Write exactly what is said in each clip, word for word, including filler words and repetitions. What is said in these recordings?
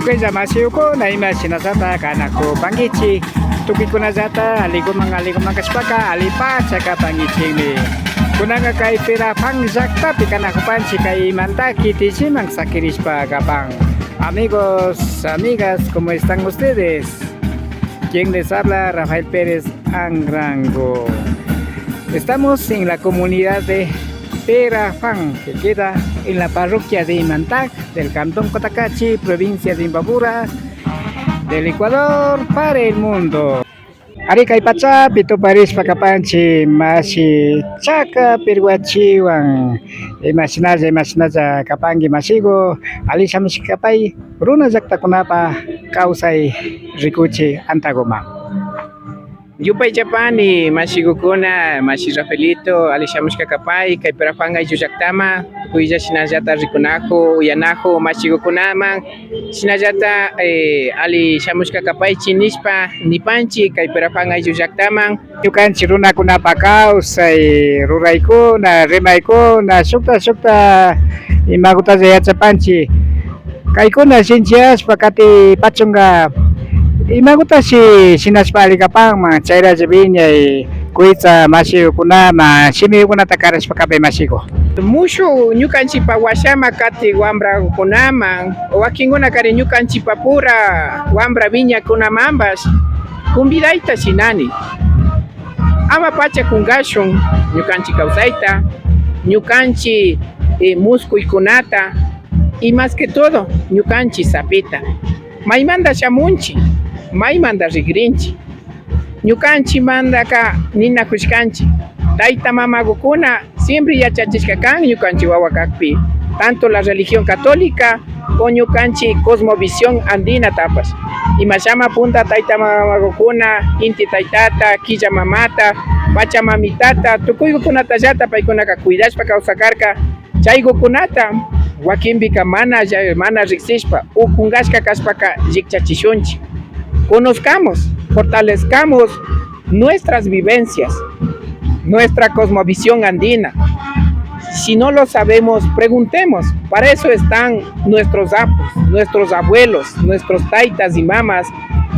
Kuylla mashikuna, ima shinallata kanakupankichik. Tukuykunallata alliguman alliguman kashpaka allipacha kapankichikmi. Kunanka kay Perafán llaktapi kanakupanchik, kay Imantak kitichiman sakirishpa kapan. Amigos, amigas, ¿cómo están ustedes? Quien les habla, Rafael Pérez Anrango. Estamos en la comunidad de Perafán, que queda en la parroquia de Imantak, del cantón Cotacachi, provincia de Imbabura, del Ecuador para el mundo. Ari, kay pachapi tuparishpa kapanchik mashi Chaka Pirwachiwan. Imashinalla, imashinalla kapanki mashiku, alli shamushka kapay, runa llaktakunapak kawsay rikuchik antakuman. Yupaychapani mashikukuna, mashi Rafaelito, alli shamushka kapay kay Perafán ayllu llaktaman, tukuylla shinallata rikunakuk, uyanakuk mashikukunaman, shinallata, eh, alli shamushka kapaychik nishpa nipanchik kay Perafán ayllu llaktaman. Ñukanchik runakunapak kawsay, ruraykuna, rimaykuna, shukta, shukta imagutalla yachapanchik. Kaykuna shinchiyashpa katipachunka, imagutashi shinashpa alli kapanman, chayralla wiñay kuytsa mashikukunaman shimikukunata karashpa kapay mashiku. Mushuk ñukanchikpak washaman katik wambrakunaman, wakinkunakari ñukanchikpak pura wambra wiñakunamanpash convidayta shinani. Ama pacha kunkashun ñukanchik kawsayta, ñukanchik, eh, muskuykunata y más que todo ñukanchik sapita. Maymanta shamunchik, maymanta rikrinchik. Ñukanchikmantaka ninakushkanchik, tayta mamakukuna siempre yachachishka kan ñukanchik wawa kakpi, tanto la religión católica o ñukanchik cosmovisión andinatapash. Imashama punta tayta mamakukuna, inti taytata, killa mamata, pacha mamitata, tukuykukunatallata paykunaka cuidashpa kawsak karka. Chaykukunata wakinpika mana lla-, mana riksishpa o kunkashka kashpaka llikchachishunchik. Conozcamos, fortalezcamos nuestras vivencias, nuestra cosmovisión andina. Si no lo sabemos, preguntemos. Para eso están nuestros apus, nuestros abuelos, nuestros taitas y mamas,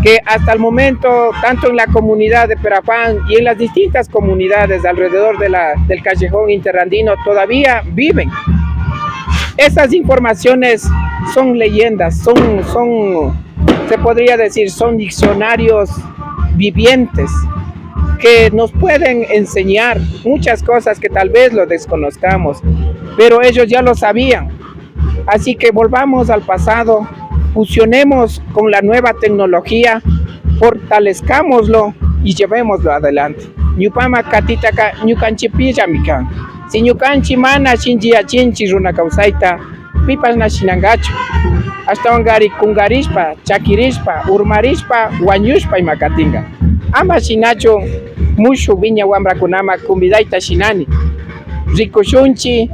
que hasta el momento, tanto en la comunidad de Perafán y en las distintas comunidades alrededor de la, del callejón interandino, todavía viven. Esas informaciones son leyendas, son, son, se podría decir, son diccionarios vivientes que nos pueden enseñar muchas cosas que tal vez lo desconozcamos, pero ellos ya lo sabían. Así que volvamos al pasado, fusionemos con la nueva tecnología, fortalezcámoslo y llevémoslo adelante. Ñupama katitaka ñukanchipillami kan. Si ñukanchi mana shinchiyachinchi runa kawsayta, pipash na shinangachu. Ashtawankari kungarishpa, chakirishpa, urmarishpa, wañushpa ima katinga. Ama shinachu, mushuk wiña wambrakunama convidayta shinani. Rikushunchi,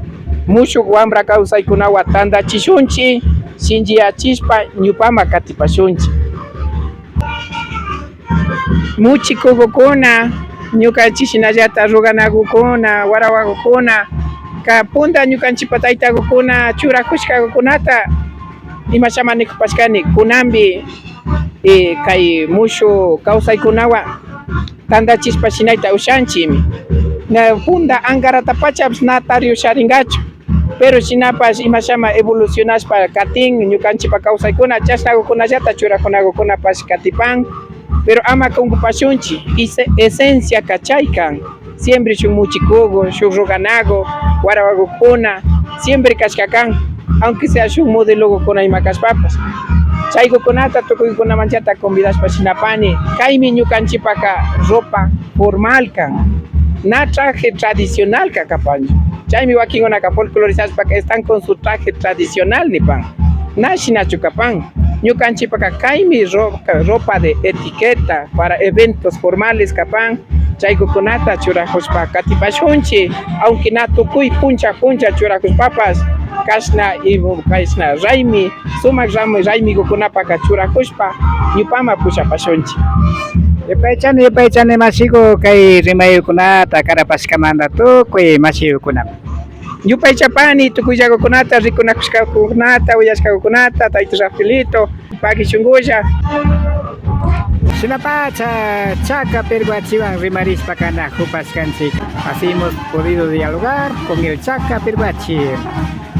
mushuk wambra kawsaykunawa tandachishunchi, shinchiyachishpa ñupama katipashunchi. Muchikukukuna, ñukanchi shinallata ruganakukuna, warawakukuna, ka punta ñukanchipa taytakukuna churakushkakukunata imashama nikupashkani, kunanpi, eh, kay mushuk kawsaykunawa tandachishpa shinayta ushanchimi. Na punta angarata pachapash na tari usharingachu. Pero shinapash imashama evolucionashpa katin ñukanchipa kawsaykuna, chashnakukunallata churakunakukunapash katipan. Pero ama kunkupashunchi, ese-, esencia kachaykan. Siempre shuk muchikuku, shuk ruganaku, warawakukuna, siempre kashka kan, aunque sea shuk modelokukuna ima kashpapash. Chaykukunata tukuykunamanllata convidashpa shinapani, kaymi ñukanchipaka ropa formal kan, na traje tradicional kakapanchu. Chaymi wakinkunaka folclorizashpaka están con su traje tradicional nipan. Na shinachu kapan. Ñukanchipaka kaymi ro-, ropa de etiqueta para eventos formales kapan. Chaykukunata churakushpa katipashunchi, aunque na tukuy puncha puncha churakushpapash, kashna y kashna raymi, sumak raymi, raymikukunapaka churakushpa ñupama pushapashunchi. Yupaychani, yupaychani mashiku kay rimayukunata karapashkamanta tukuy mashiyukunaman. Yupaychapani tukuyllakukunata, rikunakushkakunata, uyashkakunata, tayta Rafaelito, paki shunkulla. Shinapacha Chaka Pirguachiwan rimarishpa kanakupashkanchik. Así hemos podido dialogar con el Chaka Pirguachi.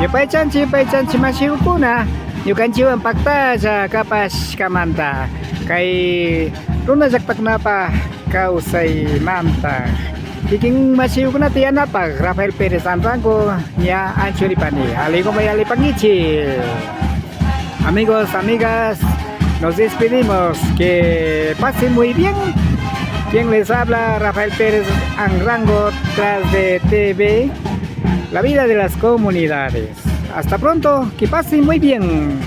Yupaychanchik, yupaychanchik mashikukuna, ñukanchikwan paktalla kapashkamanta, kay runa llaktakunapa kawsaymanta. Kikin mashikukunata yanapak Rafael Pérez Anrango ña anchuripani. Aliguman yallipankichik. Amigos, amigas, nos despedimos. Que pasen muy bien. Quien les habla, Rafael Pérez Anrango, tras de T V, la vida de las comunidades. Hasta pronto, que pasen muy bien.